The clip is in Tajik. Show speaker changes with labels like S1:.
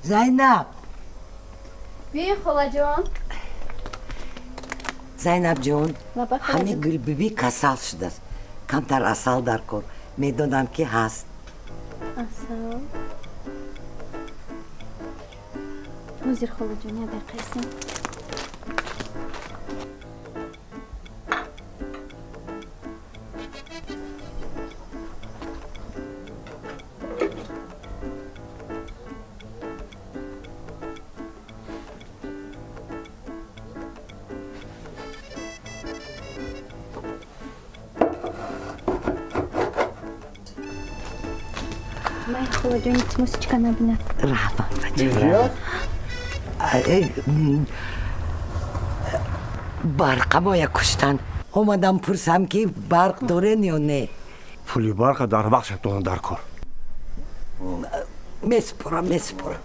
S1: Зайнаб.
S2: Би, холаҷон.
S1: Зайнабҷон, ҳами Гулбибӣ касал шудааст, камтар асал дар кор, медонам, ки ҳаст.
S2: Асал? Ҳозир, холаҷон, як дақиқа истем. Май, холаҷон, илтимос, ҳечка набинад.
S1: Раҳмат, бача. Барқамоя куштан, омадам пурсам, ки барқ дорен ё не.
S3: Пули барқа дар вақтша додан дар кор.
S1: Месупорам, месупорам.